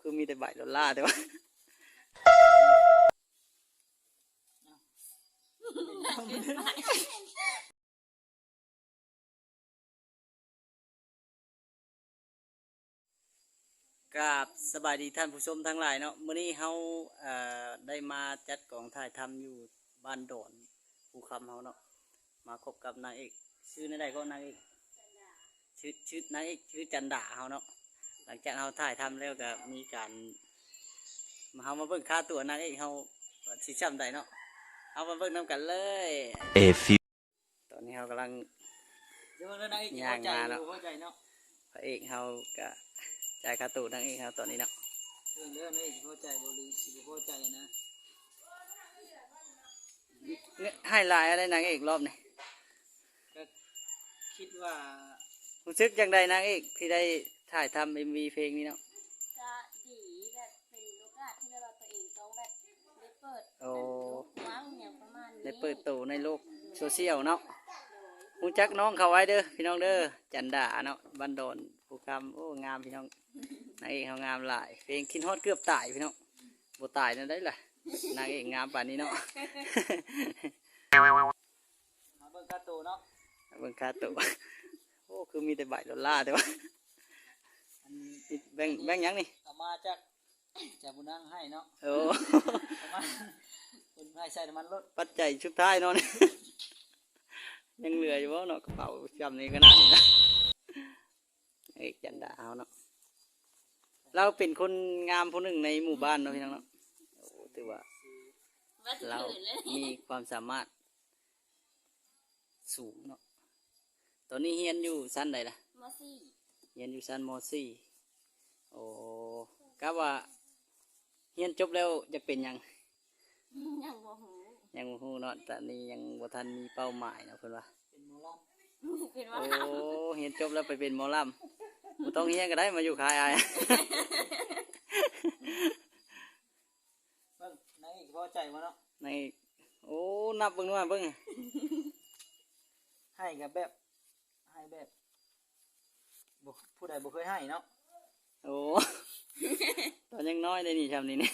ຄືມີແຕ່ໃບໂລລາແຕ່ວ່າ. ກາບສະບາຍດີທ່ານຜູ້ຊົມທັງຫຼາຍເນາະ, ມື້ນີ້ເຮົາ ເອີ ໄດ້ມາຈັດກອງຖ່າຍທຳຢູ່ບ້ານດອນພູຄຳເຮົາເນາະ, ມາພົບກັບນາງເອກ ຊື່ແນວໃດກໍນາງເອກ? ຊື່ ຊື່ນາງເອກ ຊື່ຈັນດາເຮົາເນາະ. ຫຼັງຈາກເຮົາຖ່າຍທຳແລ້ວກໍມີການ ເຮົາມາເບິ່ງຄ່າຕົວນາງເອກເຮົາວ່າຊິຊ່ຳໃດເນາະ, ເຮົາມາເບິ່ງນຳກັນເລີຍ. A few ຕອນນີ້ເຮົາກຳລັງ ເບິ່ງເດີນາງເອກຊິພໍໃຈ ຍ່າງມາເນາະ ບໍ່ພໍໃຈເນາະ, ພະເອກເຮົາກະຈ່າຍຄ່າໂຕນາງເອກເຮົາຕອນນີ້ເນາະ. ເບິ່ງເດີນາງເອກຊິພໍໃຈບໍ່ ຫຼືຊິບໍ່ພໍໃຈນະ. ໃຫ້ຫຼາຍເທົ່າໃດນາງເອກລອບນີ້? ກໍຄິດວ່າ ຮູ້ສຶກຈັ່ງໃດນາງເອກທີ່ໄດ້ຖ່າຍທຳເອັມວີເພງນີ້ເນາະ? ກະດີ ແບບເປັນໂອກາດທີ່ແບບວ່າຕົວເອງຕ້ອງແບບໄດ້ເປີດ ໂອ້ ກວ້າງຫຍັງປະມານນີ້ ໄດ້ເປີດໂຕໃນໂລກໂຊຊຽວເນາະ. ໂດຍ ຮູ້ຈັກນ້ອງເຂົາໄວ້ເດີພີ່ນ້ອງເດີ ຈັນດາເນາະ ບ້ານດອນພູຄຳ. ໂອ້ ງາມພີ່ນ້ອງ, ນາງເອກເຮົາງາມຫຼາຍ, ເພງຄິດຮອດເກືອບຕາຍພີ່ນ້ອງ. ບໍ່ຕາຍແນວໃດລະ ນາງເອກງາມປານນີ້ເນາະ. ມາເບິ່ງຄ່າໂຕເນາະ ເບິ່ງຄ່າໂຕ. ໂອ້ ຄືມີແຕ່ໃບໂລລາແຕ່ວ່າ. ອັນ ແບ່ງ ແບ່ງຫຍັງນີ້? ເອົາມາຈາກ ຈາກຜູ້ນາງໃຫ້ເນາະ. ໂອ້ ເອົາມາ ເພິ່ນໃຫ້ໃສ່ນ້ຳມັນໂລດ. ປັດໄຈສຸດທ້າຍເນາະ ຍັງເຫຼືອຢູ່ບໍ່ເນາະ ກະເປົາຊ່ຳນີ້ຂະໜາດນີ້ນະ. ເອກ ຈັນດາເຮົາເນາະ ລາວເປັນຄົນງາມຜູ້ໜຶ່ງໃນໝູ່ບ້ານເນາະ ພີ່ນ້ອງເນາະ. ໂອ້ ຖືວ່າ ວ່າ ລາວ ເຂຍເລີຍ ມີຄວາມສາມາດສູງເນາະ. ຕອນນີ້ຮຽນຢູ່ຊັ້ນໃດລະ? ມໍສີ່ ຮຽນຢູ່ຊັ້ນ ມໍສີ່. ໂອ້ ກະວ່າຮຽນຈົບແລ້ວຢາກເປັນຫຍັງ? ຍັງບໍ່ຮູ້ ຍັງບໍ່ຮູ້ເນາະ, ຕອນນີ້ຍັງບໍ່ທັນມີເປົ້າໝາຍເນາະ ເພິ່ນວ່າ. ເປັນໝໍລຳ ເປັນໝໍລຳ. ໂອ້ ຮຽນຈົບແລ້ວໄປເປັນໝໍລຳ ບໍ່ຕ້ອງຮຽນກໍໄດ້ ມາຢູ່ຄ້າຍອ້າຍ. ເບິ່ງ ນາງເອກພໍໃຈບໍ່ເນາະ? ນາງເອກ ໂອ້ ນັບເບິ່ງດູ ເບິ່ງ ໃຫ້ກໍແບບ ໃຫ້ແບບ ບໍ່ ຜູ້ໃດບໍ່ເຄີຍໃຫ້ເນາະ. ໂອ້ ຕອນຍັງນ້ອຍເດ້ນີ້ ຊ່ຳນີ້ນີ້.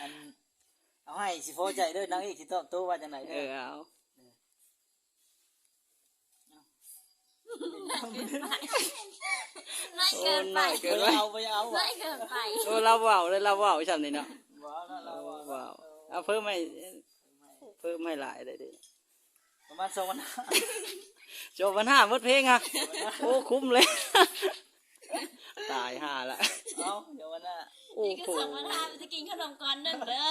ອັນ ເອົາໃຫ້ຊິພໍໃຈເດີ ນາງເອກຊິຕອບໂຕ້ວ່າຈັ່ງໃດເດີ. ເອີ ເອົາ ນ້ອຍເກີນໄປ ນ້ອຍເກີນໄປ ບໍ່ເອົາ ບໍ່ເອົາ ນ້ອຍເກີນໄປ. ໂອ້ ລາວເວົ້າເດີ ລາວເວົ້າຊ່ຳນີ້ເນາະ. ບໍ່ເອົາເນາະ ລາວເວົ້າ ເວົ້າ ເອົາເພີ່ມໃຫ້ ເພີ່ມໃຫ້ຫຼາຍໄດ້ເດ້. ປະມານສອງພັນຫ້າ ສອງພັນຫ້າ ໝົດເພງອະ. ໂອ້ ຄຸ້ມເລີຍ ຕາຍຫ່າລະ. ເອົາ ດຽວວັນໜ້າ ໂອ້ໂຫ ສອງພັນຫ້າ ໄປກິນຂະໜົມກ່ອນໜຶ່ງເດີ.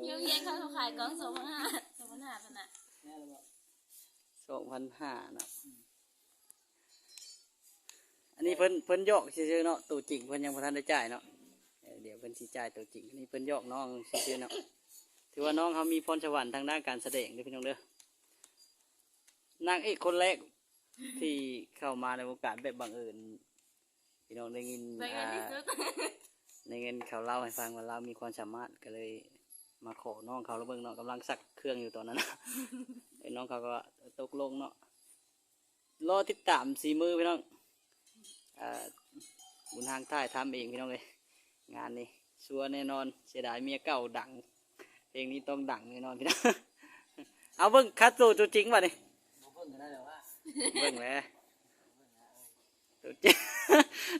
ຢູ່ໂຮງຮຽນເຂົາຂາຍກ່ອງສອງພັນຫ້າ ສອງພັນຫ້າ ພຸ້ນນະ ແມ່ນແລ້ວບໍ່? ສອງພັນຫ້າເນາະ. ອັນນີ້ເພິ່ນ ເພິ່ນຫຍອກຊື່ໆເນາະ, ໂຕຈິງເພິ່ນຍັງບໍ່ທັນໄດ້ຈ່າຍເນາະ. ເອີ ດຽວເພິ່ນຊິຈ່າຍໂຕຈິງ, ອັນນີ້ເພິ່ນຫຍອກນ້ອງຊື່ໆເນາະ. ຖືວ່ານ້ອງເຮົາມີພອນສະຫວັນທາງດ້ານການສະແດງເດີພີ່ນ້ອງເດີ. ນາງເອກຄົນແລກທີ່ເຂົ້າມາໃນວົງການແບບບັງເອີນ. ພີ່ນ້ອງໄດ້ຍິນ ບັງເອີນທີ່ສຸດ ໄດ້ຍິນເຂົາເລົ່າໃຫ້ຟັງວ່າລາວມີຄວາມສາມາດ, ກໍເລີຍມາຂໍນ້ອງເຂົາລອງເບິ່ງເນາະ, ກຳລັງຊັກເຄື່ອງຢູ່ຕອນນັ້ນ. ເອີ ນ້ອງເຂົາກໍຕົກລົງເນາະ. ລໍຕິດຕາມສີມືພີ່ນ້ອງ, ອ່າ ບຸນຮາງຖ່າຍທຳເອງພີ່ນ້ອງເອີຍ. ງານນີ້ຊົວແນ່ນອນ, ເສຍດາຍເມຍເກົ່າດັງ, ເພງນີ້ຕ້ອງດັງແນ່ນອນພີ່ນ້ອງ. ເອົາເບິ່ງຄາໂຕຕົວຈິງບາດນີ້. ບໍ່ເບິ່ງກໍໄດ້ແລ້ວວ່າ ເບິ່ງແຫຼະ ຕົວຈິງ.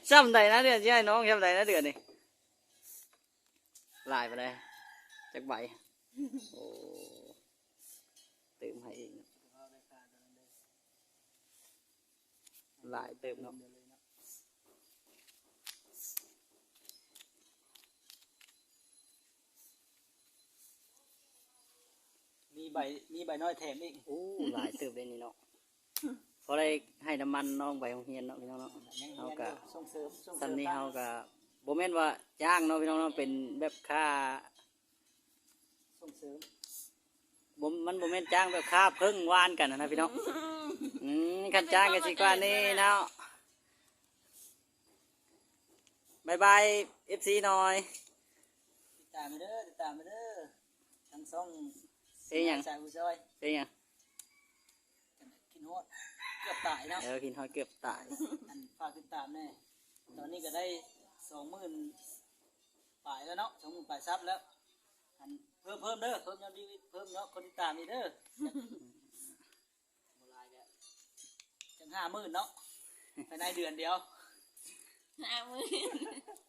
ຊ່ຳໃດນະເດືອນ ຊິໃຫ້ນ້ອງຊ່ຳໃດນະເດືອນນີ້? ຫຼາຍປານໃດ? ຈັກໃບ? ໂອ້ ຕື່ມໃຫ້ອີກ. ຫຼາຍເຕີບເນາະ. ມີໃບ ມີໃບນ້ອຍແຖມອີກ. ໂອ້ ຫຼາຍເຕີບເດ້ນີ້ເນາະ. ພໍໄດ້ໃຫ້ນ້ຳມັນນ້ອງໄປໂຮງຮຽນເນາະ ພີ່ນ້ອງເນາະ. ເຮົາກະສົ່ງເສີມ ສ່ຳນີ້ເຮົາກະບໍ່ແມ່ນວ່າຈ້າງເນາະ ພີ່ນ້ອງເນາະ, ເປັນແບບຄ່າ ສົ່ງເສີມ ບໍ່ ມັນບໍ່ແມ່ນຈ້າງແບບຄ້າເພິ່ງຫວ່ານກັນນະພີ່ນ້ອງ. ອືມ ຄັນຈ້າງກໍຊິກວ່ານີ້ເນາະ. ບາຍບາຍ ເອັຟຊີ ໜ້ອຍ. ຕິດຕາມເດີ ຕິດຕາມເດີ ທັງຊ່ອງ ເພງຫຍັງ? ສາຍຜູ້ຊ່ອຍ. ເພງຫຍັງ? ຄິດຮອດເກືອບຕາຍເນາະ. ເອີ ຄິດຮອດເກືອບຕາຍ. ອັນ ຝາກຕິດຕາມແດ່. ຕອນນີ້ກໍໄດ້ສອງໝື່ນ ປາຍແລ້ວເນາະ ສອງໝື່ນປາຍຊັບແລ້ວ. ອັນ ເພີ່ມ ເພີ່ມເດີ ເພີ່ມຍອດວິວ ເພີ່ມຍອດຄົນຕິດຕາມອີກເດີ. ບໍ່ຫຼາຍກໍຈັກຫ້າໝື່ນເນາະ ພາຍໃນເດືອນດຽວ ຫ້າໝື່ນ.